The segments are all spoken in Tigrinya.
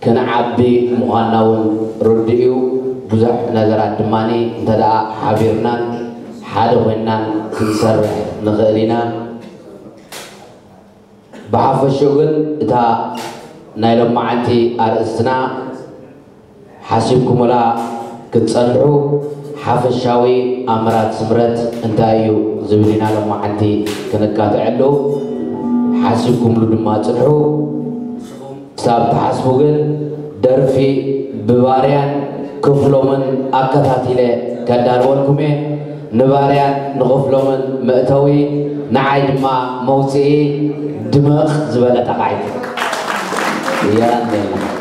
ክንዓቢ ምዃንና እውን ርዱእ እዩ። ብዙሕ ነገራት ድማ እንተ ደኣ ሓቢርናን ሓደ ኮይንናን ክንሰርሕ ንኽእል ኢና። ብሓፈሽኡ ግን እታ ናይ ሎማዓንቲ ኣርእስትና ሓሲብኩምላ ክትጸንሑ ሓፈሻዊ ኣምራት ስምረት እንታይ እዩ ዝብል ኢና ሎማዓንቲ ክንካትዐሉ። ሓሲብኩምሉ ድማ ጽንሑ። ክሳብ ትሓስቡ ግን ደርፊ ብባርያን ክፍሎምን ኣከታቲለ ከዳልወልኩም እየ። ንባርያን ንኽፍሎምን መእተዊ፣ ንዓይ ድማ መውፅኢ ድምቕ ዝበለ ተቓይት እየራን ዘለና።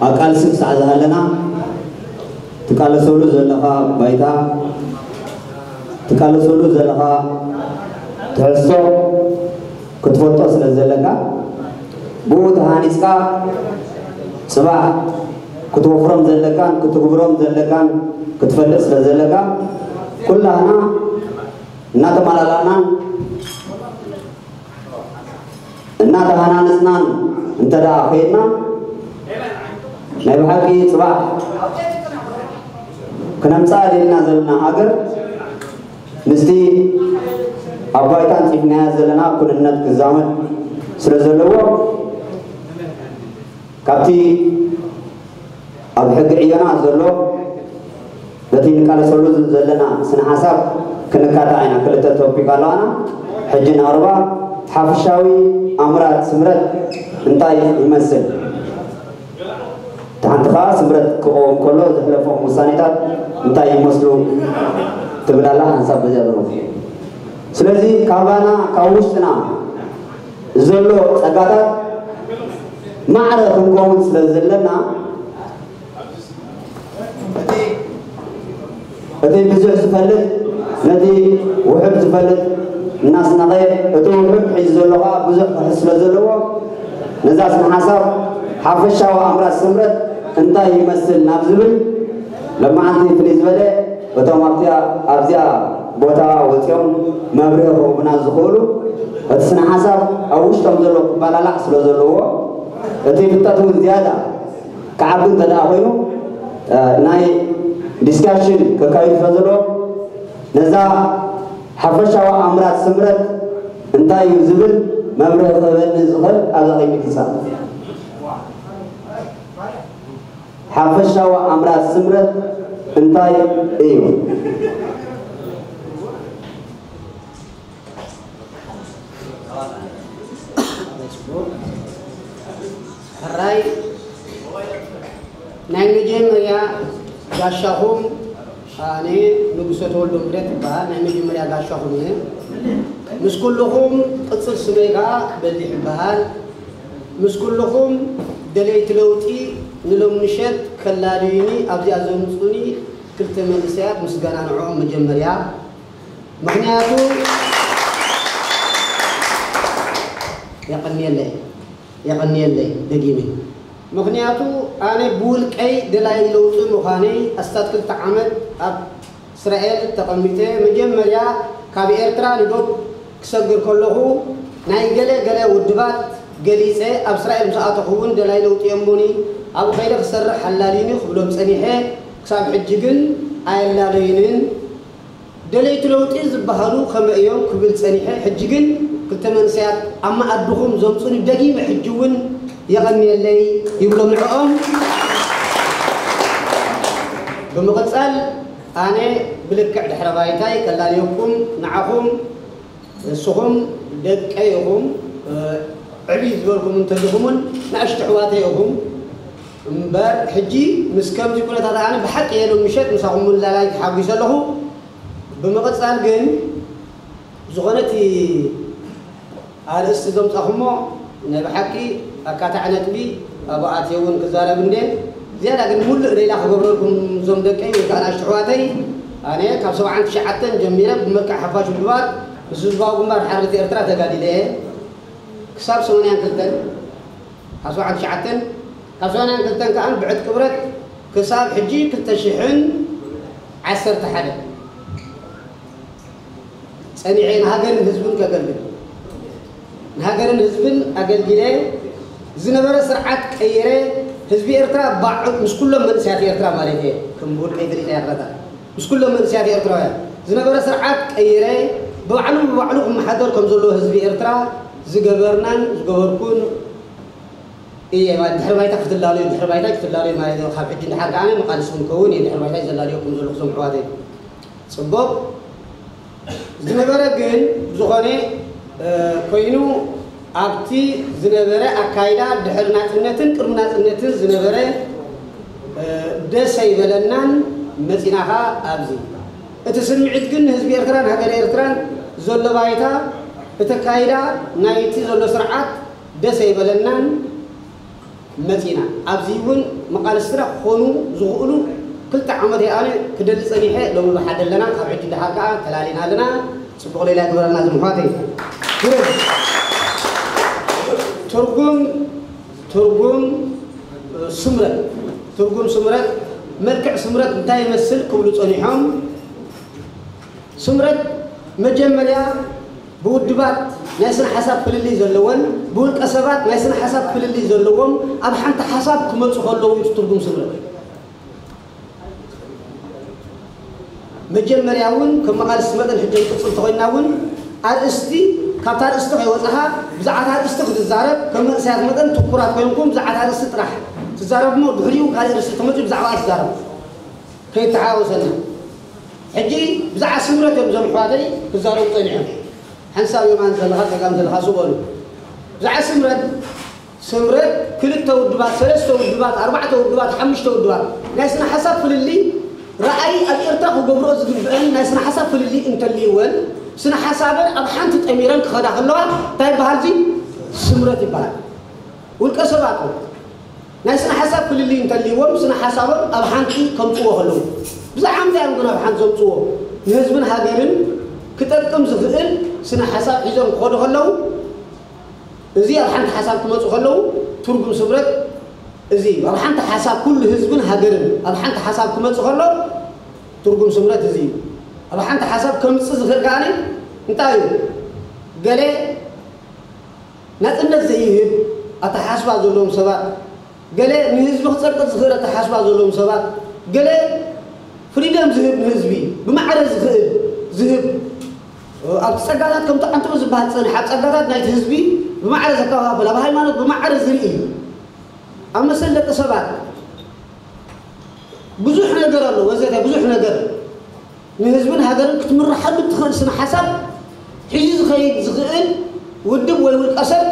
ኣብ ቃልሲ ክሳዕ ዝሃለና ትቃለሰሉ ዘለኻ ባይታ፣ ትቃለሰሉ ዘለኻ ትሕዝቶ ክትፈልጦ ስለ ዘለካ፣ ብኡ ተሃኒጽካ ጽባሕ ክትወፍሮም ዘለካን ክትግብሮም ዘለካን ክትፈልጥ ስለ ዘለካ፣ ኩላህና እናተመላላእናን እናተሃናነጽናን እንተ ደኣ ኸይድና፣ ናይ ብሓቂ ጽባሕ ክነምጽኣ ደልና ዘለና ሃገር ምስቲ ኣብ ባይታ ኣንጺፍናያ ዘለና ኩንነት ክዛመድ ስለ ዘለዎ፣ ካብቲ ኣብ ሕጊ ዕዮና ዘሎ፣ ነቲ ንቃለሰሉ ዘለና ስነ ሓሳብ ክንካታዕ ኢና። ክልተ ቶፒክ ኣለዋና። ሕጂ ነቕርባ። ሓፈሻዊ ኣምራት ስምረት እንታይ ይመስል? እቲ ሓንቲ ከኣ ስምረት ክቐውም ከሎ ዘሕለፎም ውሳኔታት እንታይ ይመስሉ ትብል ኣላ ሓንሳብ በዚኣ ዘሎ። ስለዚ ካባና፣ ካብ ውሽጥና ዘሎ ጸጋታት ማዕረ ክንከውን ስለ ዘለና፣ እቲ ብዙሕ ዝፈልጥ ነቲ ውሑድ ዝፈልጥ እናስነቐ፣ እቲ ውሑድ ሕጂ ዘሎ ኸዓ ብዙሕ ክሕዝ ስለ ዘለዎ፣ ነዛ ስነ ሓሳብ ሓፈሻዊ ኣምራት ስምረት እንታይ ይመስል ናብ ዝብል፣ ለማዓንቲ ፍልይ ዝበለ እቶም ኣብቲኣ፣ ኣብዚኣ ቦታ ወፂኦም መብርሂ ክህቡና ዝኽእሉ፣ እቲ ስነ ሓሳብ ኣብ ውሽጦም ዘሎ ክበላላዕ ስለ ዘለዎ፣ እቲ ፍልጠት እውን ዝያዳ ክዓቢ እንተ ደኣ ኮይኑ፣ እ፣ ናይ ዲስካሽን ከካይዱ ስለ ዘለዎ፣ ነዛ ሓፈሻዊ ኣምራት ስምረት እንታይ እዩ ዝብል መብርሂ ክህበኒ ዝኽእል ኣብዛ ቅድሚት ይሳብ። ሓፈሻዊ ኣምራት ስምረት እንታይ እዩ? ሕራይ ናይ መጀመርያ ጋሻኹም ኣነ ንጉሰ ተወልዶ ምረት ይበሃል። ናይ መጀመርያ ጋሻኹም እየ። ምስ ኩልኹም ቅጽል ስመይ ከኣ በሊሕ ይበሃል። ምስ ኩልኹም ደለይቲ ለውጢ ንሎም ምሸት ከላልዩኒ ኣብዚኣ ዘምጹኒ ክልተ መንእሰያት ምስጋና ንዕኦም መጀመርያ። ምኽንያቱ የቐንየለይ፣ የቐንየለይ ደጊመ። ምኽንያቱ ኣነ ብውልቀይ ደላይ ለውጢ ምዃነይ ኣስታት ክልተ ዓመት ኣብ እስራኤል ተቐሚጠ። መጀመርያ ካብ ኤርትራ ንዶብ ክሰግር ከለኹ ናይ ገለ ገለ ውድባት ገሊጸ። ኣብ እስራኤል ምስ ኣተኹ እውን ደላይ ለውጢ እየ እሞኒ ኣብኡ ከይደ ክሰርሕ ኣላልዩኒ ክብሎም ጸኒሐ። ክሳብ ሕጂ ግን ኣየላለዩንን። ደለይቲ ለውጢ ዝበሃሉ ከመይ እዮም ክብል ጸኒሐ። ሕጂ ግን ክልተ መንእሰያት ኣብ መኣድኹም ዘምጹኒ ደጊመ ሕጂ እውን የቐንየለይ ይብሎም ንዕኦም። ብምቕጻል ኣነ ብልክዕ ድሕረ ባይታይ ከላልየኩም ንዓኹም፣ ንስኹም ደቀይ ኢኹም፣ እ፣ ዕብይ ዝበልኩም እንተለኹምን ንኣሽቱ ኣሕዋተይ ኢኹም። እምበር ሕጂ ምስ ከምዚ ኩነታት ኣነ ብሓቂ የሎም ምሸት ምሳኹም ላላይ ተሓጒሰ ኣለኹ። ብምቕጻል ግን ዝኾነ እቲ ኣርእስቲ ዘምጻኹሞ ናይ ብሓቂ ኣካታዕ ነጥቢ ኣብኡ ኣትየ እውን ክዛረብ እንደ ዝያዳ ግን ሙሉእ ሌላ ክገብረልኩም እዞም ደቀይ ወይ ከዓ ንኣሽቱ ኣሕዋተይ ኣነ ካብ ሰብዓን ትሽዓተን ጀሚረ ብመልክዕ ሓፋሽ ውድባት ምስ ህዝባዊ ግንባር ሓርነት ኤርትራ ተጋዲለ እየ። ክሳብ ሰማንያን ክልተን፣ ካብ ሰብዓን ትሽዓተን፣ ካብ ሰማንያን ክልተን ከኣ ብዕጥቂ ብረት ክሳብ ሕጂ ክልተ ሽሕን ዓሰርተ ሓደ ጸኒዐ ንሃገርን ህዝብን ከገልግል። ንሃገርን ህዝብን ኣገልጊለ ዝነበረ ስርዓት ቀይረ ህዝቢ ኤርትራ ባዕ-፣ ምስ ኩሎም መንእሰያት ኤርትራ ማለት እየ። ከም ብውልቀይ ገሊጸ እያ ክረታ። ምስ ኩሎም መንእሰያት ኤርትራውያን ዝነበረ ስርዓት ቀይረ ብባዕሉ ብባዕሉ ክመሓደር ከም ዘለዎ ህዝቢ ኤርትራ ዝገበርናን ዝገበርኩን እየ። ማለት ድሕሪ ባይታ ክትላለዩ፣ ድሕሪ ባይታ ክትላለዩ ማለት እዩ። ካብ ሕጂ ንድሓር ከኣ መቃልሲ ክንከውን እየ። ድሕሪ ባይታ ዘላለየኩም ዘለኹ እዞም ኣሕዋተይ። ጽቡቕ ዝነበረ ግን ብዝኾነ፣ እ፣ ኮይኑ ኣብቲ ዝነበረ ኣካይዳ ድሕሪ ናጽነትን ቅድሚ ናጽነትን ዝነበረ፣ እ፣ ደስ ኣይበለናን። መጺና ኸኣ ኣብዚ እቲ ስምዒት ግን ንህዝቢ ኤርትራን ሃገረ ኤርትራን ዘሎ ባይታ እቲ ኣካይዳ ናይቲ ዘሎ ስርዓት ደስ ኣይበለናን። መጺና። ኣብዚ እውን መቓልስትና ክኾኑ ዝኽእሉ ክልተ ዓመት ኣነ ክደሊ ጸኒሐ፣ ሎሚ ብሓደ ኣለና፣ ካብ ሕጂ ደሓር ከኣ ተላሊና ኣለና። ጽቡቕ ሌላ ይግበረልና ዝምሕዋተይ። ትርጉም ትርጉም ስምረት ትርጉም ስምረት፣ መልክዕ ስምረት እንታይ ይመስል ክብሉ ጸኒሖም። ስምረት መጀመርያ ብውድባት ናይ ስነ ሓሳብ ፍልልይ ዘለወን፣ ብውልቀ ሰባት ናይ ስነ ሓሳብ ፍልልይ ዘለዎም ኣብ ሓንቲ ሓሳብ ክመፁ ከለዉ እዩ ትርጉም ስምረት። መጀመርያ እውን ከም መቓልስቲ መጠን ሕጂ ንቅፅል ተኾይንና እውን ኣርእስቲ ካብታ ኣርእስቲ ከይወፃኻ ብዛዕባ ኣርእስቲ ክትዛረብ ከም መንእሰያት መጠን ትኩራት ኮይንኩም ብዛዕባ ኣርእስቲ ጥራሕ ትዛረብ እሞ ድሕሪኡ ካልእ ኣርእስቲ ተመፅኡ ብዛዕባ ትዛረብ። ከይተሓዋወሰና። ሕጂ ብዛዕባ ስምረት እዮም እዞም ኣሕዋተይ ክዛረቡ ጸኒሖም። ሓንሳብ የማን ዘለኻ ጸጋም ዘለኻ ስቕ በሉ። ብዛዕባ ስምረት፣ ስምረት ክልተ ውድባት፣ ሰለስተ ውድባት፣ ኣርባዕተ ውድባት፣ ሓሙሽተ ውድባት ናይ ስነ ሓሳብ ፍልልይ ረኣይ ኣብ ኤርትራ ክገብርኦ ዝግብአን ናይ ስነ ሓሳብ ፍልልይ እንተልይወን ስነ ሓሳበን ኣብ ሓንቲ ጠሚረን ክኸዳ ከለዋ እንታይ ይበሃል? እዚ ስምረት ይበሃል። ውልቀ ሰባት ናይ ስነ ሓሳብ ፍልልይ እንተልይዎም ስነ ሓሳቦም ኣብ ሓንቲ ከምፅዎ ከለዉ ብዛዕባ እንታይ እዮም ግን ኣብ ሓንቲ ዘምፅዎ ንህዝብን ሃገርን ክጠቅም ዝኽእል ስነ ሓሳብ ሒዞም ክኸዱ ከለዉ እዚ ኣብ ሓንቲ ሓሳብ ክመፁ ከለዉ ትርጉም ስምረት እዚ እዩ ኣብ ሓንቲ ሓሳብ ኩሉ ህዝብን ሃገርን ኣብ ሓንቲ ሓሳብ ክመፁ ከሎ ትርጉም ስምረት እዚ እዩ ኣብ ሓንቲ ሓሳብ ከምፅእ ዝኽእል ከዓኒ እንታይ እዩ ገለ ናጽነት ዘይህብ ኣተሓስባ ዘለዎም ሰባት፣ ገለ ንህዝቢ ክጸድቅ ዝኽእል ኣተሓስባ ዘለዎም ሰባት፣ ገለ ፍሪደም ዝህብ ንህዝቢ ብማዕረ ዝኽእል ዝህብ ኣብቲ ጸጋታት ከምቲ ዓንተቦ ዝበሃል ዝጸንሐ ኣብ ጸጋታት ናይቲ ህዝቢ ብማዕረ ዘከፋፍል ኣብ ሃይማኖት ብማዕረ ዝርኢ ኣብ መሰል ደቂ ሰባት ብዙሕ ነገር ኣሎ ወዘተ ብዙሕ ነገር ንህዝብን ሃገርን ክትምርሓሉ እትኽእል ስነ ሓሳብ ሒዙ ዝኸይድ ዝኽእል ውድብ ወይ ውልቀ ሰብ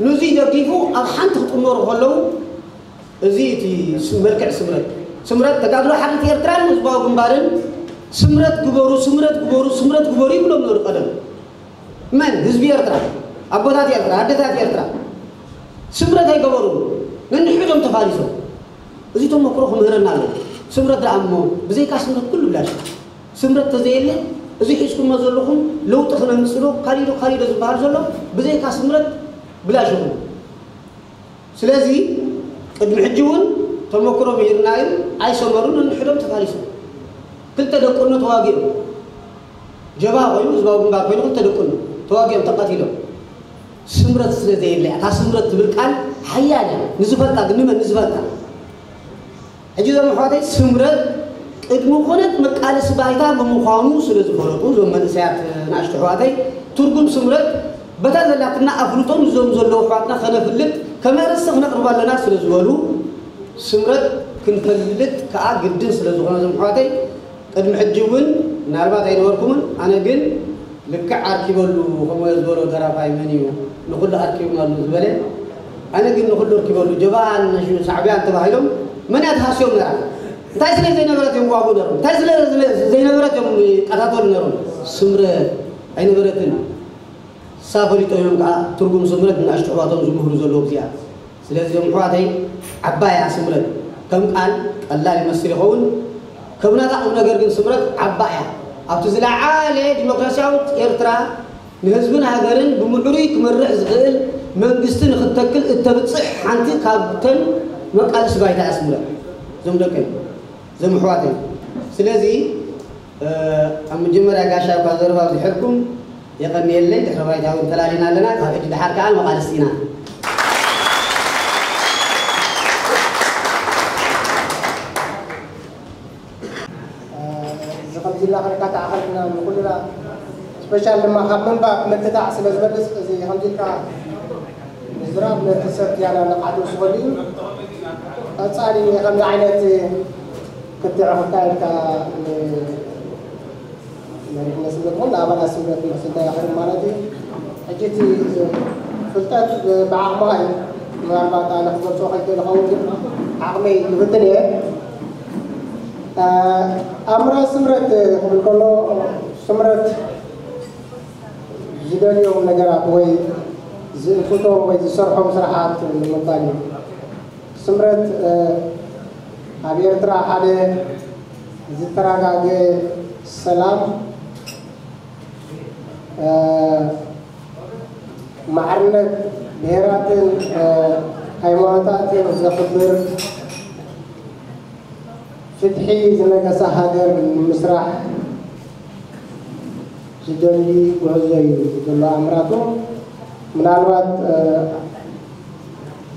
ንዙይ ደጊፉ ኣብ ሓንቲ ክጥመሩ ከለዉ እዚ እቲ መልክዕ ስምረት ስምረት ተጋድሎ ሓርነት ኤርትራን ህዝባዊ ግንባርን ስምረት ግበሩ ስምረት ግበሩ ስምረት ግበሩ ይብሎም ነሩ ቀደም መን ህዝቢ ኤርትራ ኣቦታት ኤርትራ ኣደታት ኤርትራ ስምረት ኣይገበሩ ነንሕዶም ተፋሊሶም እዚ ተመክሮ ክምህረና ኣለዎ። ስምረት ደኣ እሞ ብዘይካ ስምረት ኩሉ ብላሽ። ስምረት ተዘየለ እዚ ሒዝኩሞ ዘለኹም ለውጢ ክነምፅእ ዶ ካሊእ ዶ ካሊእ ዶ ዝበሃል ዘሎ ብዘይካ ስምረት ብላሽ ይኹን። ስለዚ ቅድሚ ሕጂ እውን ተመክሮ ምሂርና እዩ። ኣይሰመሩን፣ ነንሕዶም ተፋሊሶም። ክልተ ደቂ ኣኖ ተዋጊኦም። ጀብሃ ኮይኑ ህዝባዊ ግንባር ኮይኑ ክልተ ደቂ ኣኖ ተዋጊኦም ተቐቲሎም። ስምረት ስለ ዘየለ እያ። እታ ስምረት ትብል ቃል ሓያል እያ። ንዝፈልጣ ግን ንመን ንዝፈልጣ? ሕጂ እዞም ኣሕዋተይ ስምረት ቅድሚ ኩነት መቃለሲ ባይታ ብምዃኑ ስለ ዝፈለጡ እዞም መንእሰያት ንኣሽቱ ኣሕዋተይ ትርጉም ስምረት በታ ዘላትና ኣፍልጦ ንዞም ዘለዉ ኣሕዋትና ከነፍልጥ ከም ኣርእስቲ ክነቕርባ ኣለና ስለ ዝበሉ ስምረት ክንፈልጥ ከዓ ግድን ስለ ዝኾነ እዞም ኣሕዋተይ ቅድሚ ሕጂ እውን ምናልባት ኣይነበርኩምን ኣነ ግን ልክዕ ኣርኪበሉ ከምኡ ዝበሎ ደራፋይ መን እዩ ንኹሉ ኣርኪብናሉ ዝበለ ኣነ ግን ንኹሉ ኣርኪበሉ ጀብሃን ሳዕብያን ተባሂሎም መን እያ ትሃስዮም ነራ እንታይ ስለ ዘይነበረት እዮም ዋጉ ነሮም እንታይ ስለ ዘይነበረት እዮም ይቀታተሉ ነሮም ስምረት ኣይነበረትን ንሳ ፈሊጦም እዮም ከዓ ትርጉም ስምረት ንኣሽቱ ኣሕዋቶም ዝምህሩ ዘለዉ እዚኣ ስለዚ እዞም ኣሕዋተይ ዓባይ እያ ስምረት ከም ቃል ቀላል ይመስል ይኸውን ከም ናታ ቁም ነገር ግን ስምረት ዓባይ እያ ኣብቲ ዝለዓለ ዲሞክራሲያዊት ኤርትራ ንህዝብን ሃገርን ብምዕሩይ ክመርሕ ዝኽእል መንግስቲ ንኽትተክል እተብፅሕ ሓንቲ ካብተን መቃልሲ ባይታ እያ ስምረት እዞም ደቀይ እዞም ኣሕዋተይ ስለዚ ኣብ መጀመርያ ጋሻ እኳ ዘረባ ኣብዚሐልኩም የቐንየለይ ድሕሪ ባይታ እውን ተላሊና ኣለና ካብ ሕጂ ድሓር ከዓ መቓልስቲ ኢና እዚ ከምዚ ኢልና ክንከታተዓኸልና ንኩልና ስፔሻል ድማ ካብ ምንባብ ምትታዕ ስለ ዝበልፅ እዚ ከምዚ ኢልካ ምዝራብ ነቲ ሰብ ዝያዳ ንቕሓት ወስኸሉ እዩ። ቀፃሊ ከምዚ ዓይነት ክትዕ ክካየድካ ንመሪሕነት ስምረት ኹን ንኣባላት ስምረት ምስ እንታይ ይኽእል ማለት እዩ። ሕጂ እቲ ፍልጠት ብዓቕምኻ እዩ። ምናልባት ኣነ ክገልፆ ከይክእል ይኸውን ግን ዓቕመይ ይፍትን እየ። ኣምራት ስምረት ክብል ከሎ ስምረት ዝደልዮም ነገራት ወይ ዝእንፍቶም ወይ ዝሰርሖም ስራሓት ንምባል እዩ። ስምረት ኣብ ኤርትራ ሓደ ዝተረጋገ ሰላም፣ ማዕርነት ብሄራትን ሃይማኖታትን ዘኽብር፣ ፍትሒ ዝነገሳ ሃገር ንምስራሕ ዝደሊ ጉዕዞ እዩ ዘሎ ኣምራቱ። ምናልባት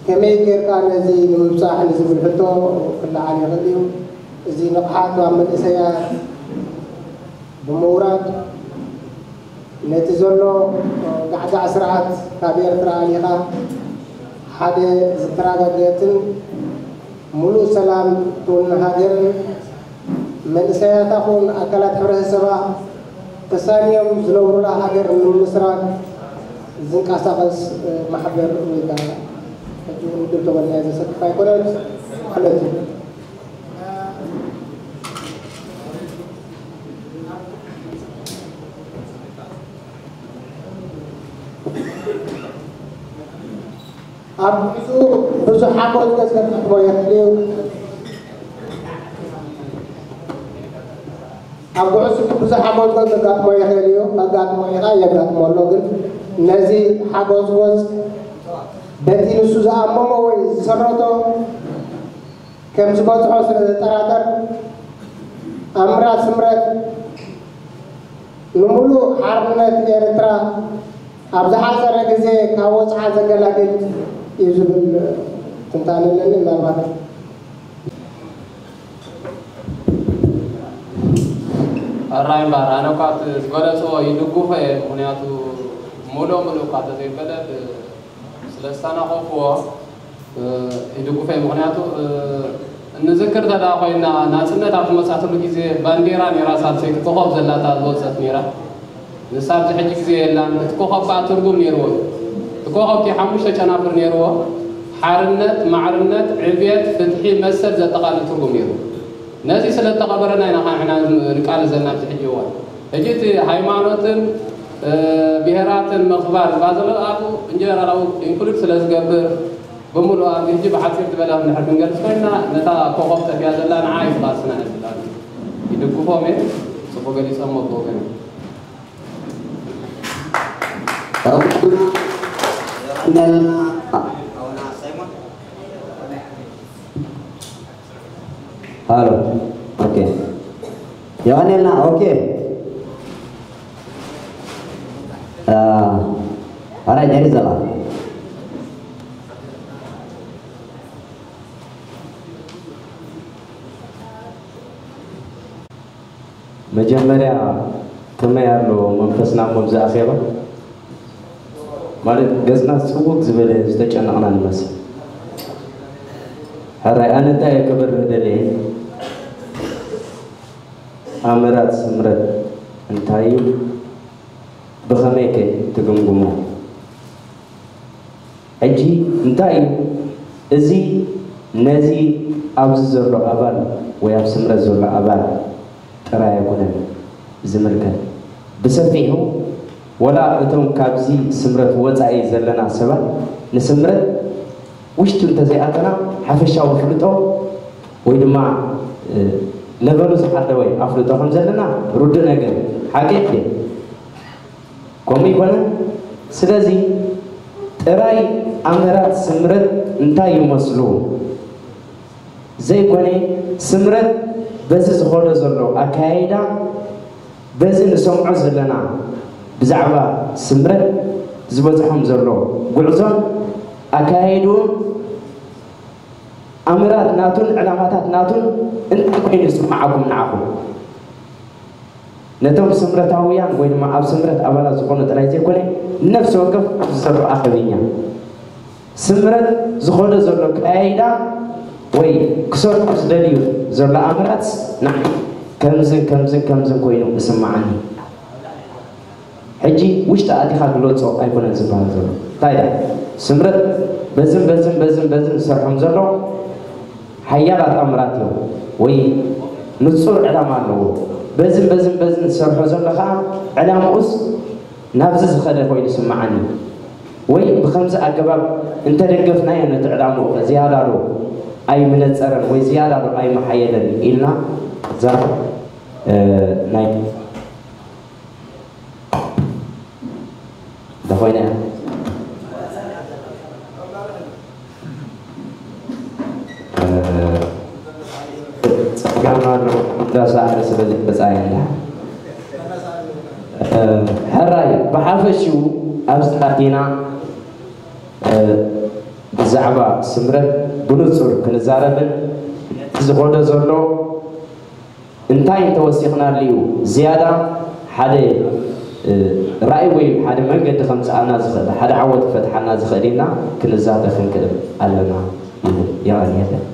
ከመይ ጌርካ ነዚ ንምብጻሕ ንዝብል ሕቶ ክለዓል ይኽእል እዩ። እዚ ንቕሓት ኣብ መንእሰያት ብምውራድ ነቲ ዘሎ ጋዕጋዕ ስርዓት ካብ ኤርትራ ኣሊኻ ሓደ ዝተረጋገትን ሙሉእ ሰላም ትውንን ሃገርን መንእሰያታ ኹን ኣካላት ሕብረተሰባ ተሳንዮም ዝነብሩላ ሃገር ንምምስራት ዝንቀሳቐስ ማሕበር ወይ ከዓ ሕጂ እውን ውድብ ተወልዳይ ዘሰክፍ ኣይኮነን ማለት እዩ። ኣብ ብዙ ብዙ ሓጎስ ዘጋጥሞ ይኽእል እዩ። ኣብ ጉዕዝ ብዙ ሓጎስ ዘጋጥሞ ይኽእል እዩ። መጋጥሞ ኢኻ የጋጥሞ ኣሎ። ግን ነዚ ሓጎስጎስ በቲ ንሱ ዝኣመሞ ወይ ዝሰረቶ ከም ዝበጽሖ ስለ ዘጠራጠር ኣምራት ስምረት ንምሉእ ሓርነት ኤርትራ ኣብ ዝሓጸረ ግዜ ካብ ወጽዓ ዘገላግል እዩ ዝብል ትንታነ ኣለኒ። ምናልባት ኣራይ እምበር ኣነ እኳ እቲ ዝገለፅዎ ይድግፎ እየ። ምክንያቱ ሙሉእ ሙሉእ እኳ ተዘይበለ ብ- ስለ ዝተናኸፍዎ ይድግፎ እየ። ምክንያቱ እንዝክር ተዳ ኮይና ናፅነት ኣብ ዝመፃትሉ ግዜ ባንዴራ ነይራ ሳልሰይቲ ኮኸብ ዘላታ ዝወፀት ነይራ። ንሳ ኣብዚ ሕጂ ግዜ የላን። እቲ ኮኸብ በኣ ትርጉም ነይርዎ እዩ። እቲ ኮኸብ እቲ ሓሙሽተ ጨናፍር ነይርዎ። ሓርነት፣ ማዕርነት፣ ዕብየት፣ ፍትሒ፣ መሰል ዘጠቓልል ትርጉም ነይርዎ። ነዚ ስለ እተቐበረና ኢና ከዓ ንሕና ንቃለስ ዘለና ኣብዚ ሕጂ እዋን። ሕጂ እቲ ሃይማኖትን ብሄራትን ምኽባር ዝበሃል ዘሎ ኣብኡ ኢንጀነራላዊ ኢንክሉድ ስለ ዝገብር ብምሉእ ኣብዚ ሕጂ ብሓፂር ዝበለ እንድሕር ክንገልፅ ኮይንና ነታ ኮኸብ ጠፊኣ ዘላ ንዓ እዩ ቃልስና ንብል ኣለና። ይድግፎም እየ። ፅቡቅ ገሊፆሞ ብወገነይ። ሃሎ ኦኬ የቐኔልና ኦኬ ኣራይ ደሪ ዘላ መጀመርያ ከመይ ኣሎ መንፈስና እሞ ኣብዚ ኣኼባ? ማለት ገጽና ጽውግ ዝበለ ዝተጨነቕና ንመስል። ሕራይ ኣነ እንታይ እየ ክብርህ ደልየ? ኣምራት ስምረት እንታይ እዩ? ብኸመይ ከ ትግምግሞ? ሕጂ እንታይ እዩ እዚ ነዚ ኣብዚ ዘሎ ኣባል ወይ ኣብ ስምረት ዘሎ ኣባል ጥራይ ኣይኮነን ዝምልከት። ብሰፊሑ ወላ እቶም ካብዚ ስምረት ወፃኢ ዘለና ሰባት ንስምረት ውሽጢ እንተዘይኣተና ሓፈሻዊ ኣፍልጦ ወይ ድማ ለቨሉ ዝሓለወ ኣፍልጦ ከም ዘለና ርዱእ ነገር ሓቂ ድየ? ከምኡ ይኮነ። ስለዚ ጥራይ ኣምራት ስምረት እንታይ ይመስሉ ዘይኮነ ስምረት በዚ ዝኸዶ ዘሎ ኣካያይዳ በዚ ንሰምዖ ዘለና ብዛዕባ ስምረት ዝበፅሖም ዘሎ ጉዕዞን ኣካያይድኡን ኣምራት ናቱን ዕላማታት ናቱን እንታይ ኮይኑ ዝስምዓኩም ንዓኹም? ነቶም ስምረታውያን ወይ ድማ ኣብ ስምረት ኣባላት ዝኾኑ ጥራይ ዘይኮነ ነፍሲ ወከፍ ኣብዚ ዘሎ ኣኸብኛ ስምረት ዝኾነ ዘሎ ቀያይዳ ወይ ክሰርሑ ዝደልዩ ዘሎ ኣምራት ንዓይ ከምዝን ከምዝን ከምዝን ኮይኑ እስምዓኒ። ሕጂ ውሽጢ ኣቲኻ ግለፆ ኣይኮነን ዝበሃል ዘሎ እንታይ ስምረት በዝን በዝን በዝን በዝን ዝሰርሖም ዘሎ ሓያል ኣጣምራት እዮም ወይ ንፁር ዕላማ ኣለዎ። በዝን በዝን በዝን ዝሰርሖ ዘሎ ከዓ ዕላምኡስ ናብዚ ዝኸደ ኮይኑ ይስምዓኒ። ወይ ብኸምዚ ኣገባብ እንተደገፍናዮ ነቲ ዕላምኡ ከ ዝያዳ ዶ ኣይምነጸረን ወይ ዝያዳ ዶ ኣይመሓየለን ኢልና እዛ ናይ እንተኾይነ ጸጋም ኣሎ እንዳሰዓረ ስለ ዝመጻ እያ። ሕራይ ብሓፈሽኡ ኣብዚ ኣቲና ብዛዕባ ስምረት ብንጹር ክንዛረብን እቲ ዝኸዶ ዘሎ እንታይ እንተወሲኽናሉ እዩ ዝያዳ ሓደ ራእይ ወይ ሓደ መንገዲ ከምፅኣና ዝኽእል ሓደ ዓወት ክፈትሓና ዝኽእል ኢልና ክንዛተ ክንክእል ኣለና ይብል። የቐንየለን።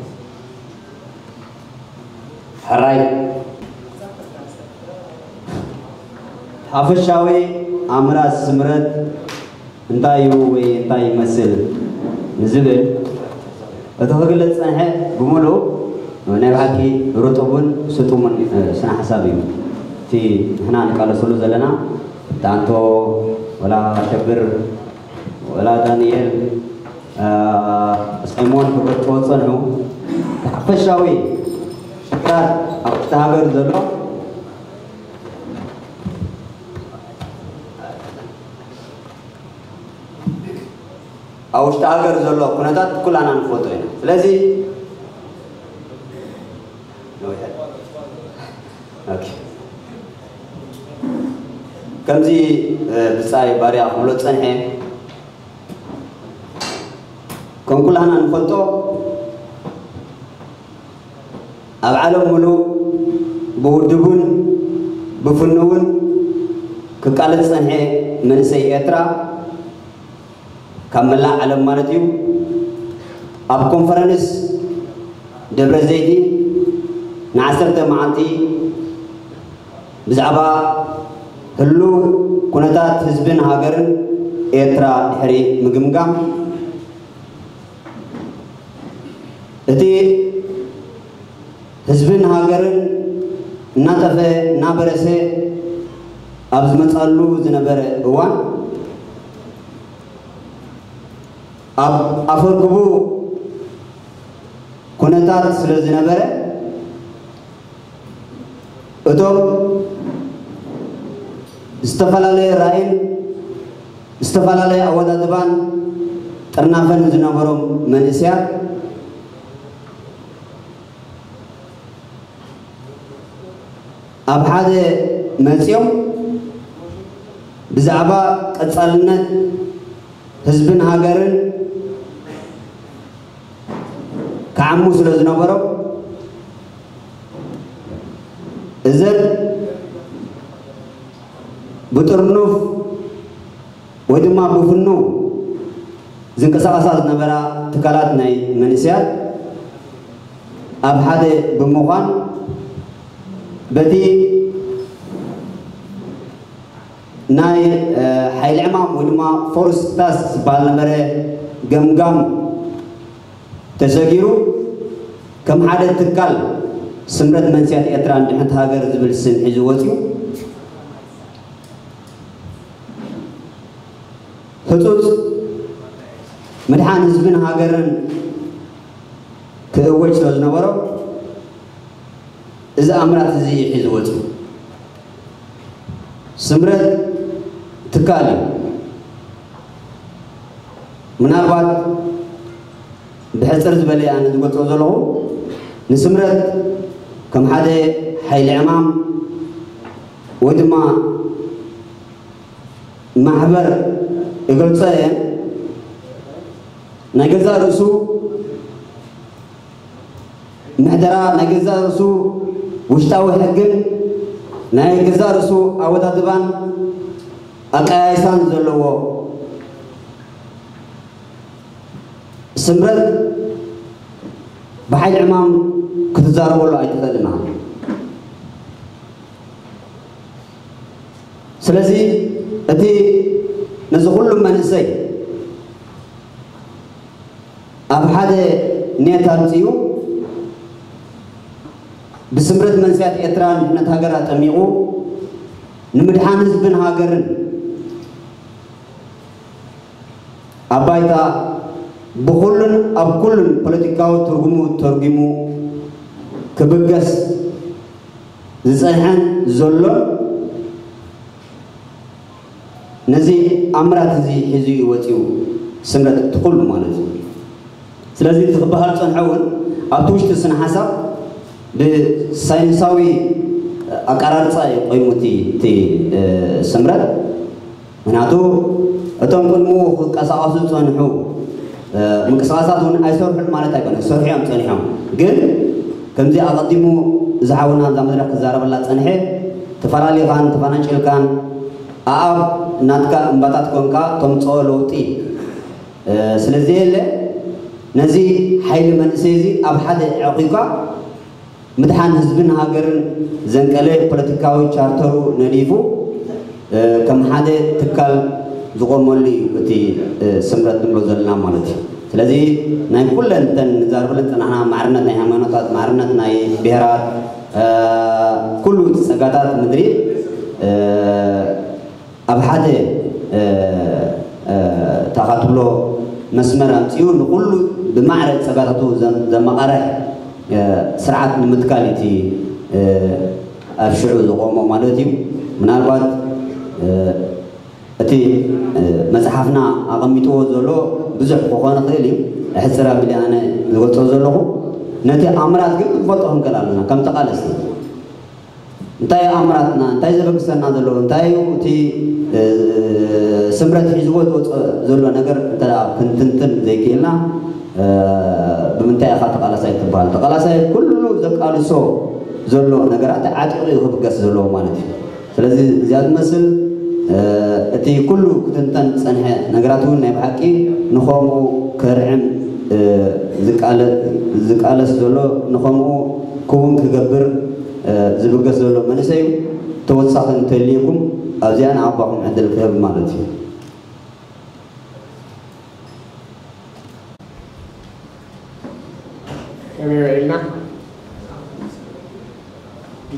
ሕራይ ሓፈሻዊ ኣምራት ስምረት እንታይ እዩ ወይ እንታይ ይመስል ንዝብል እቲ ክግለጽ ጸንሐ ብምሉእ ናይ ብሓቂ ርጡብን ስጡምን ስነ ሓሳብ እዩ። እቲ ንሕና ንቃለሰሉ ዘለና ዳንቶ ወላ ሸብር ወላ ዳንኤል ሳይሞን ክገልጽዎ ዝጸንሑ ሓፈሻዊ ሽግራት ኣብ ውሽጢ ሃገር ዘሎ ኣብ ውሽጢ ሃገር ዘሎ ኩነታት ኩላና ንፈልጦ ኢና። ስለዚ ከምዚ ብጻይ ባርያ ክብሎ ዝጸንሐ ከም ኩላና ንፈልጦ ኣብ ዓለም ሙሉእ ብውድቡን ብፍኑውን ክቃለስ ዝጸንሐ መንእሰይ ኤርትራ ካብ መላእ ዓለም ማለት እዩ ኣብ ኮንፈረንስ ደብረ ዘይቲ ንዓሰርተ መዓልቲ ብዛዕባ ህሉው ኩነታት ህዝብን ሃገርን ኤርትራ ድሕሪ ምግምጋም እቲ ህዝብን ሃገርን እናጠፈ እናበረሰ ኣብ ዝመፃሉ ዝነበረ እዋን ኣብ ኣፈርግቡ ኩነታት ስለ ዝነበረ እቶም ዝተፈላለየ ራእይን ዝተፈላለየ ኣወዳድባን ጥርናፈን ዝነበሮም መንእሰያት ኣብ ሓደ መፂኦም ብዛዕባ ቀፃልነት ህዝብን ሃገርን ክዓሙ ስለ ዝነበሮም እዘን ብጥርኑፍ ወይ ድማ ብፍኑ ዝንቀሳቐሳ ዝነበራ ትካላት ናይ መንእሰያት ኣብ ሓደ ብምዃን በቲ ናይ ሓይሊ ዕማም ወይ ድማ ፎርስ ታስክ ዝበሃል ነበረ ገምጋም ተሰጊሩ ከም ሓደ ትካል ስምረት መንስያት ኤርትራ ንድሕነት ሃገር ዝብል ስም ሒዙ ወፅዩ ህፁፅ ምድሓን ህዝብን ሃገርን ክእወጅ ስለ ዝነበሮ እዚ ኣምራት እዚ ሒዙ ወፅዩ። ስምረት ትካል እዩ። ምናልባት ብሕፅር ዝበለ ኣነ ዝገልፆ ዘለኹ ንስምረት ከም ሓደ ሓይሊ ዕማም ወይ ድማ ማሕበር ይገልፆ እየ። ናይ ገዛእ ርእሱ ምሕደራ ናይ ገዛእ ርእሱ ውሽጣዊ ሕግን ናይ ገዛእ ርእሱ ኣወዳድባን ኣቀያይሳን ዘለዎ ስምረት ብሓይሊ ዕማም ክትዛረበሉ ኣይትኽእልን ኢኻ። ስለዚ እቲ ነዚ ኩሉ መንእሰይ ኣብ ሓደ ኔት ኣምጺኡ ብስምረት መንስያት ኤርትራ ንድሕነት ሃገር ኣጠሚቑ ንምድሓን ህዝብን ሃገርን ኣብ ባይታ ብኹሉን ኣብ ኩሉን ፖለቲካዊ ትርጉሙ ተርጒሙ ክብገስ ዝጸንሐን ዘሎን ነዚ ኣምራት እዚ ሒዙ እዩ ወጺኡ፣ ስምረት እቲ ኩሉ ማለት እዩ። ስለዚ እቲ ክበሃል ዝጸንሐ እውን ኣብቲ ውሽጢ ስነ ሓሳብ ብሳይንሳዊ ኣቀራርጻ እዩ ቆይሙ እቲ እቲ ስምረት። ምክንያቱ እቶም ቅድምኡ ክቀሳቀሱ ዝጸንሑ ምንቅስቃሳት እውን ኣይሰርሑን ማለት ኣይኮነ፣ ክሰርሑ እዮም ጸኒሖም። ግን ከምዚ ኣቐዲሙ እዚ ሓውና ኣብዛ መድረክ ክዛረበላ ዝጸንሐ ተፈላሊኻን ተፈናጭልካን ኣኣብ ናትካ እምባታት ኮንካ ተምጽኦ ለውጢ ስለዘየለ፣ ነዚ ሓይሊ መንእሰይ እዚ ኣብ ሓደ ኣዕቒብካ ምድሓን ህዝብን ሃገርን ዘንቀለ ፖለቲካዊ ቻርተሩ ነዲፉ ከም ሓደ ትካል ዝቆመሉ እዩ እቲ ስምረት ንብሎ ዘለና ማለት እዩ። ስለዚ ናይ ኩለን እተን ንዛረበለን ዝጸናሕና ማዕርነት ናይ ሃይማኖታት፣ ማዕርነት ናይ ብሄራት፣ ኩሉ እቲ ጸጋታት ምድሪ ኣብ ሓደ እታ ትብሎ መስመር ኣምጺኡ ንኹሉ ብማዕረ ጸጋታቱ ዘማቓርሕ ስርዓት ንምትካል እቲ ኣብ ሽዑ ዝቖሞ ማለት እዩ። ምናልባት እቲ መጽሓፍና ኣቐሚጥዎ ዘሎ ብዙሕ ክኾን ይኽእል እዩ። ሕጽር ኣቢለ ኣነ ዝገልጾ ዘለኹ ነቲ ኣምራት ግን ክንፈልጦ ክንክእል ኣለና ከም ተቓለስቲ። እንታይ ኣምራትና እንታይ ዘበግሰና ዘሎ እንታይ እዩ እቲ ስምረት ሒዝዎ ዝወፀ ዘሎ ነገር እንተ ክንትንትን ዘይክእልና ብምንታይ ኢኻ ተቃላሳይ ትበሃል? ተቃላሳይ ኩሉ ዘቃልሶ ዘሎ ነገራት ዓጢቑ እዩ ክብገስ ዘለዎ ማለት እዩ። ስለዚ እዚኣ ትመስል እቲ ኩሉ ክትንተን ዝፀንሐ ነገራት እውን ናይ ብሓቂ ንኸምኡ ከርዕም ዝቃለስ ዘሎ ንኸምኡ ክውን ክገብር ዝብገስ ዘሎ መንእሰይ እዩ። ተወሳኺ እንተልዩኩም ኣብዚኣ ንዓባኹም ዕድል ክህብ ማለት እዩ። ከመይ ውዒልና?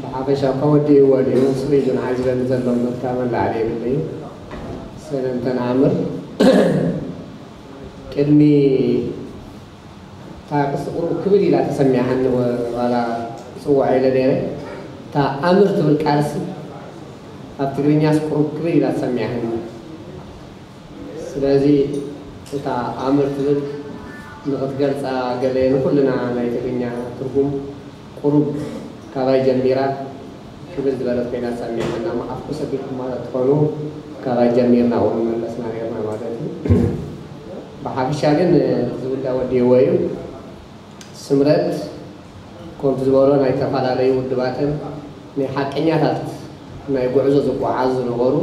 ብሓፈሻ እኳ ወዲእዎ ድዩ? ንሱ እዩ ዝንዓይ ዝበሊ ዘሎ እምበርካ መላዕሊ የብለይ። ሰለምተን ኣምር ቅድሚ እታ ቅርሲ ቁሩብ ክብል ኢላ ተሰሚዓኒ ዋላ ጽውዖ ኢለ ነይረ። እታ ኣምር ትብል ቃልሲ ኣብ ትግርኛስ ቁሩብ ክብል ኢላ ተሰሚዓኒ። ስለዚ እታ ኣምር ትብል ንኽትገልጻ ገለ ንኹልና ናይ ትግርኛ ትርጉም ቁሩብ ካባይ ጀሚራ ክብል ዝበለት ኮይና ተሰሚዓና። መዓፍ ኮስ ኣቢልኩም ማለት ትኾኑ ካባይ ጀሚርና ኣብኡ መለስና ነርና ማለት እዩ። ብሓፈሻ ግን ዝውዳ ወዲእዎ እዩ። ስምረት ከምቲ ዝበሎ ናይ ዝተፈላለዩ ውድባትን ናይ ሓቀኛታት ናይ ጉዕዞ ዝጓዓዙ ዝነበሩ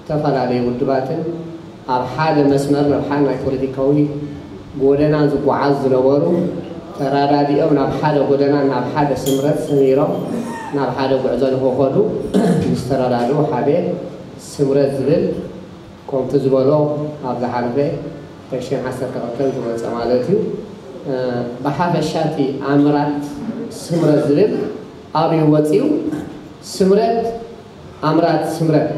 ዝተፈላለዩ ውድባትን ኣብ ሓደ መስመር ናብ ሓደ ናይ ፖለቲካዊ ጎደና ዝጓዓዙ ዝነበሩ ተራዳዲኦም ናብ ሓደ ጎደና ናብ ሓደ ስምረት ሰሚሮም ናብ ሓደ ጉዕዞ ንኸኸዱ ምስ ተረዳድኡ ሓደ ስምረት ዝብል ከምቲ ዝበሎ ኣብ ዝሓለፈ ክልተ ሽሕን ዓሰርተ ክልተን ዝወፀ ማለት እዩ። ብሓፈሻ እቲ ኣምራት ስምረት ዝብል ኣብዩ ወፂኡ ስምረት ኣምራት ስምረት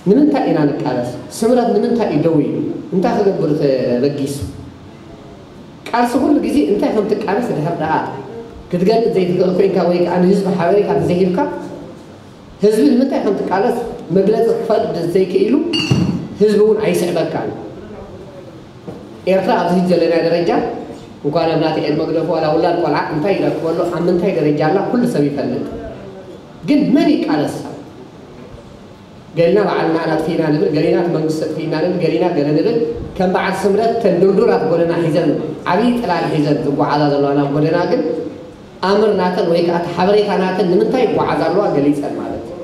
ንምንታይ ኢና ንቃለስ? ስምረት ንምንታይ እዩ ደው ኢሉ? እንታይ ክገብር ተበጊሱ? ቃልሲ ኩሉ ግዜ እንታይ ከም ትቃለስ ድሕር ደኣ ክትገልጽ ዘይትኽእል ኮይንካ ወይ ከዓ ንህዝቢ ሓበሬታ ተዘይሂብካ ህዝቢ ንምንታይ ከም ትቃለስ መግለጺ ክፈጥር ዘይክኢሉ ህዝቢ እውን ኣይስዕበካን። ኤርትራ ኣብዚ ሕጂ ዘለና ደረጃ እንኳን ኣብ ናተይ ዕድመ ግደፉ ዋላ ውላድ ቆልዓ እንታይ ይረክበሉ ኣብ ምንታይ ደረጃ ኣላ ኩሉ ሰብ ይፈልጥ። ግን መን ይቃለሳ? ገሊና ባዕልና ኣጥፊእና ንብል፣ ገሊና እቲ መንግስቲ ኣጥፊእና ንብል፣ ገሊና ገለ ንብል። ከም በዓል ስምረት ተን ድልዱላት ጎደና ሒዘን ዓብዪ ጥላል ሒዘን ዝጓዓዛ ዘለዋ ናብ ጎደና ግን ኣምር ናተን ወይ ከዓ እቲ ሓበሬታ ናተን ንምንታይ ይጓዓዛ ኣለዋ ገሊፀን ማለት እዩ።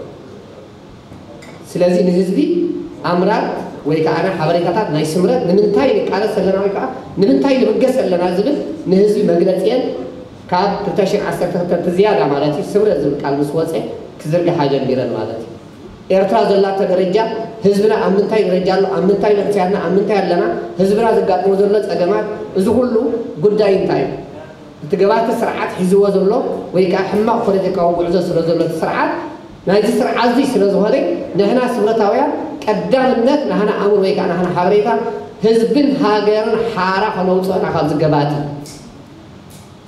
ስለዚ ንህዝቢ ኣምራት ወይ ከዓ ሓበሬታታት ናይ ስምረት ንምንታይ ንቃለስ ኣለና ወይ ከዓ ንምንታይ ንብገስ ኣለና ዝብል ንህዝቢ መግለፂየን ካብ ክልተ ሽሕን ዓሰርተ ክልተን ዝያዳ ማለት እዩ ስምረት ዝብል ቃል ምስ ወፀ ክዝርግሓ ጀሚረን ማለት እዩ። ኤርትራ ዘላቶ ደረጃ ህዝብና ኣብ ምንታይ ደረጃ ኣሎ ኣብ ምንታይ መንእሰያትና ኣብ ምንታይ ኣለና ህዝብና ዘጋጥሞ ዘሎ ፀገማት እዚ ኩሉ ጉዳይ እንታይ እዩ? እቲ ገባቲ ስርዓት ሒዝዎ ዘሎ ወይ ከዓ ሕማቕ ፖለቲካዊ ጉዕዞ ስለ ዘሎ እቲ ስርዓት ናይዚ ስርዓት እዚ ስለ ዝኾነ ንሕና ስምረታውያን ቀዳምነት ናህና ኣምር ወይ ከዓ ናህና ሓበሬታ ህዝብን ሃገርን ሓራ ከነውፅኦ ኢና ካብ ዝገባቲ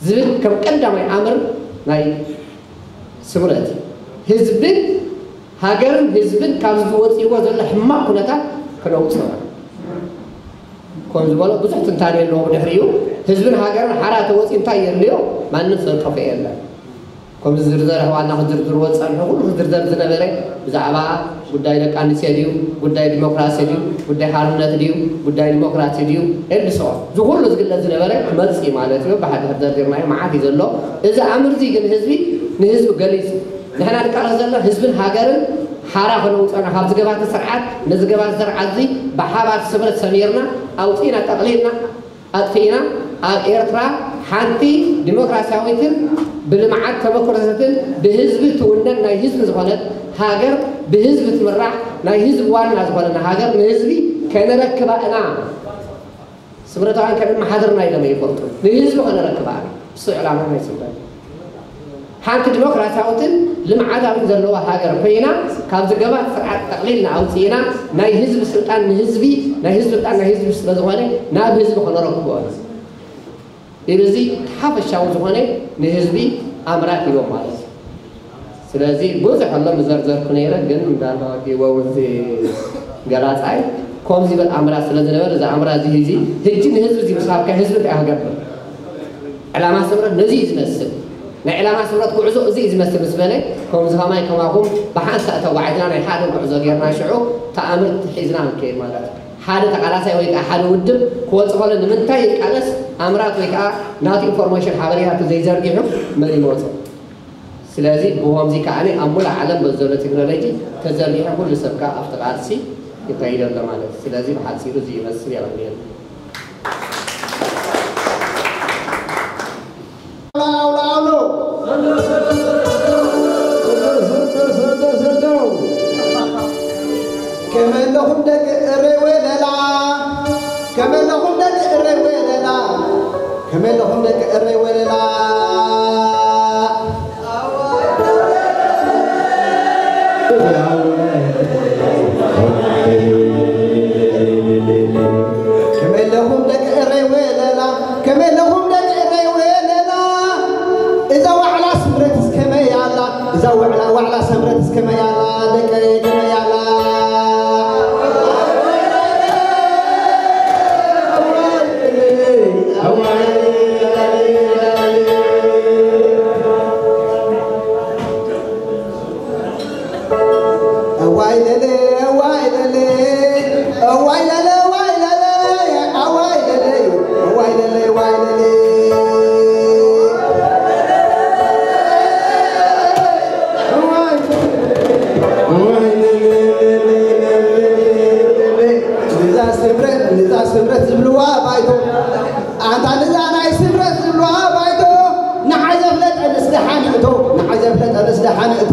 ዝብል ከም ቀዳማይ ኣምር ናይ ስምረት ህዝብን ሃገርን ህዝብን ካብ ዝወፅእዎ ዘሎ ሕማቕ ኩነታት ከነውፅኦ ኢና። ከም ዝበሎ ብዙሕ ትንታኔ ኣለዎ። ብድሕሪኡ ህዝብን ሃገርን ሓራ ተወፂኡ እንታይ የድልዮ? ማንም ዘርቀፎ የለን። ከምዚ ዝርዘር ኣሕዋትና ክዝርዝርዎ ዝፀንሑ ኩሉ ክዝርዘር ዝነበረ ብዛዕባ ጉዳይ ደቂ ኣንስትዮ ድዩ፣ ጉዳይ ዲሞክራሲ ድዩ፣ ጉዳይ ሓርነት ድዩ፣ ጉዳይ ዲሞክራሲ ድዩ፣ ኤንድ ሶ ኦን። እዚ ኩሉ ዝግለጽ ዝነበረ ክመጽእ እዩ ማለት እዩ። ብሓድሕድ ዘርዚርናዮ መዓት እዩ ዘሎ። እዚ ኣምር እዚ ግን ህዝቢ ንህዝቢ ገሊጹ። ንሕና ንቃለስ ዘለና ህዝብን ሃገርን ሓራ ከነውፅኦ ኢና ካብ ዝገባቲ ስርዓት። ነዚ ገባቲ ስርዓት እዚ ብሓባር ስምረት ሰሚርና ኣውፂእና ጠቕሊልና ኣጥፊእና ኣብ ኤርትራ ሓንቲ ዲሞክራሲያዊትን ብልምዓት ተመኩረሰትን ብህዝቢ ትውነን ናይ ህዝቢ ዝኾነት ሃገር ብህዝቢ ትምራሕ ናይ ህዝቢ ዋና ዝኾነና ሃገር ንህዝቢ ከነረክባ ኢና። ስምረታውያን ከነመሓድርና ኢሎም ይፈልጡ ንህዝቢ ከነረክባ ኢና። እሱ ዕላማ ናይ ስምረት ሓንቲ ዲሞክራሲያዊትን ልምዓታዊትን ዘለዋ ሃገር ኮይና ካብ ዝገባት ስርዓት ጠቕሊልና ኣውፅኢና ናይ ህዝቢ ስልጣን ንህዝቢ ናይ ህዝቢ ስልጣን ናይ ህዝቢ ስለዝኾነ ናብ ህዝቢ ከነረክቦ ኢና። ኢሉ እዚ ሓፈሻዊ ዝኾነ ንህዝቢ ኣምራት ሂቦም ማለት እዩ። ስለዚ ብዙሕ ኣሎ ምዘርዘርኩ ነይረ ግን እንዳልባወት ሂቦም እዚ ገላፃይ ከምዚ ይበል ኣምራት ስለ ዝነበረ እዚ ኣምራት እዚ ህዚ ህጂ ንህዝቢ እዚ ምስሃብካ ህዝቢ እንታይ ክገብር ዕላማ ስምረት ነዚ እዩ ዝመስል። ናይ ዕላማ ስምረት ጉዕዞ እዚ እዩ ዝመስል ምስ በለ ከምዚ ከማይ ከማኹም ብሓንሳእ ተጓዒዝና ናይ ሓደ ጉዕዞ ጌርና ሽዑ ተኣምር ሒዝና ንከይድ ማለት እዩ። ሓደ ተቃላሳይ ወይ ከዓ ሓደ ውድብ ክወፅ ከሎ ንምንታይ ይቃለስ ኣምራት ወይ ከዓ ናቱ ኢንፎርሜሽን ሓበሬታ ዘይዘርጊሑ መን ይመፁ። ስለዚ ብኸምዚ ከዓ ኣብ ሙሉእ ዓለም በዚ ዘሎ ቴክኖሎጂ ተዘርጊሑ ኩሉ ሰብ ከዓ ኣብቲ ቃልሲ ይኸይድ ኣሎ ማለት እዩ። ስለዚ ብሓፂሩ እዚ ይመስል የቐንየልና። ከመለኹም ደቂ እረይ ወለላ ከመለኹም ደቂ እረይ ወለላ ከመለኹም ደቂ እረይ ወለላ ከመለኹም ደቂ እረይ ወለላ ከመለኹም ደቂ እረይ ወለላ እዛ ዋዕላ ስምረት እስከመይ ኣላ እዛ ዋዕላ ዋዕላ ስምረት እስከመይ ኣላ ደቂ ከመይ ኣላ ስምረት ዝብልዋ ባይቶ ኣንታ ንዛ ናይ ስምረት ዝብልዋ ባይቶ ንዓይ ዘፍለጠ ንስደሓን እቶ ንዓይ ዘፍለጠ ንስደሓን እቶ